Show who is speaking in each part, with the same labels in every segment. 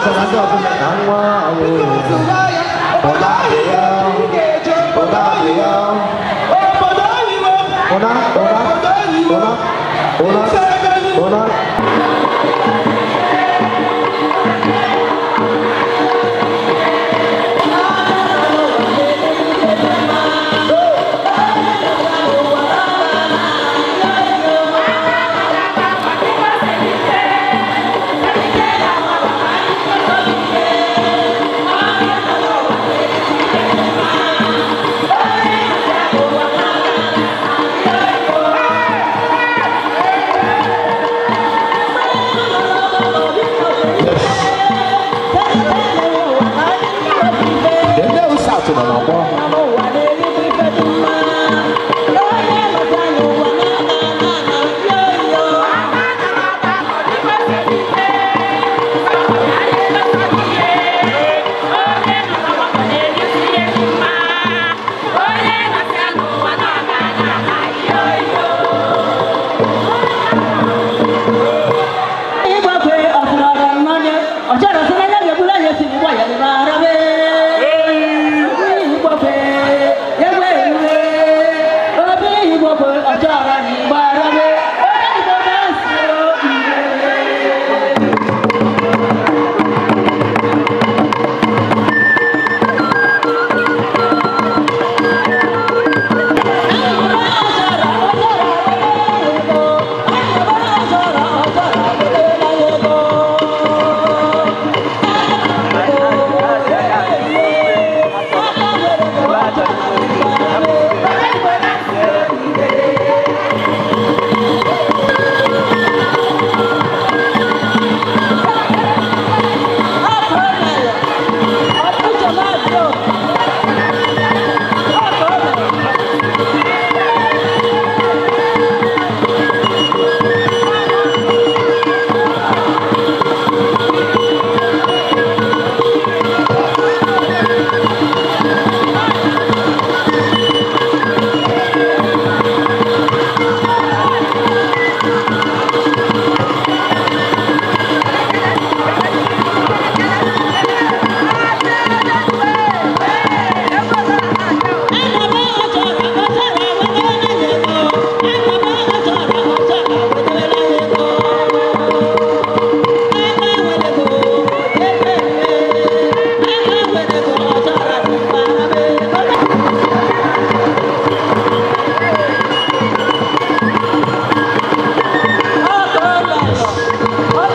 Speaker 1: Chịkọta ndị ọzọ na nwa ahụ. Ụba dị ya. Ụba dị ya. Ụna, ụna, ụna, ụna, ụna. Yes. The Nnewi South nọ n'ọgbọ.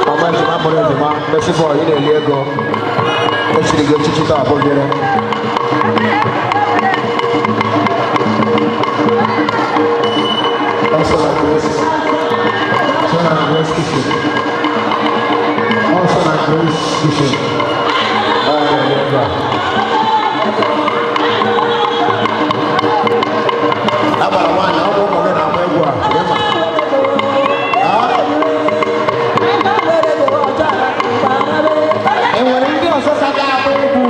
Speaker 1: Mama ejima mụrụ ejima, Messi boy, ị na-eli ego. Echiri gị echichi taa abụgịrị. Also na Grace. Also na Grace Kitchen. Also na Grace Kitchen. Ọ na-eli ego a. Agbara nwaanyị, ọ bụ ụmụ gị na-agba egwu a, ị ma. Ah? Enwere ndị ọzọ ka ga-agba egwu?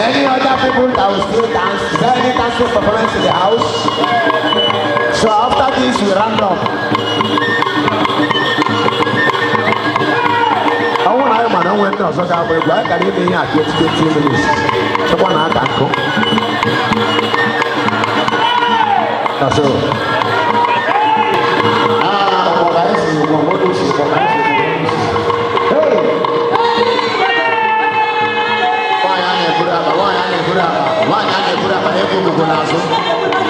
Speaker 1: Any other people that will still dance? Is there any dancing performance in the house? So after this, we round up. Ọ bụrụ na anyị ma na onwe ndị ọzọ ga-agba egwu, anyị gara ime ihe a 20 minutes. Chekwa na aka nkụ. Na so. Ah, ọgbọ ka anyị si ụgbọ, nwoke si ụgbọ ka anyị si ụgbọ, nwoke si. Hey! Nwaanyị a na-eburu akpa, nwaanyị a na-eburu akpa, nwaanyị a na-eburu akpa na-ebu ugogbe n'azụ.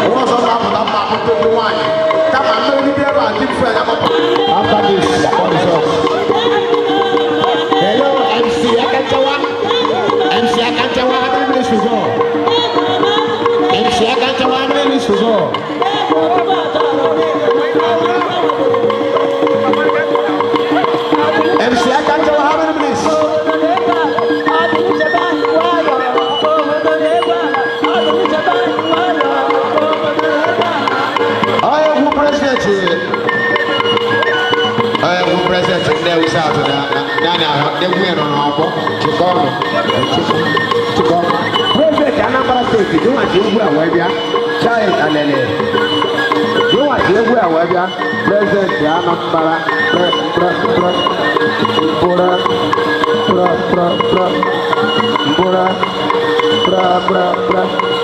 Speaker 1: Nwa ọzọ na-apụta mma akpụkpọ nwaanyị. Kama mmegide ebe a ndị friend agbapụ. After this, the call is off. Hello, MC Akanchawa. MC Akanchawa, how many minutes to go? MC Akanchawa, how many minutes to go? MC Akanchawa, how many minutes? Onye egwu president, onye egwu president Nnewi South na na na egwu ya nọ n'ọgbọ. Chịkọ ọnụ, chịkọ. President Anambra Steeti, gịnwa ji egwu a wee bịa. Chai alele. Gịnwa ji egwu a wee bịa. President Anambra, pre pre pre pre. pra pra pra. Bora, pra pra pra.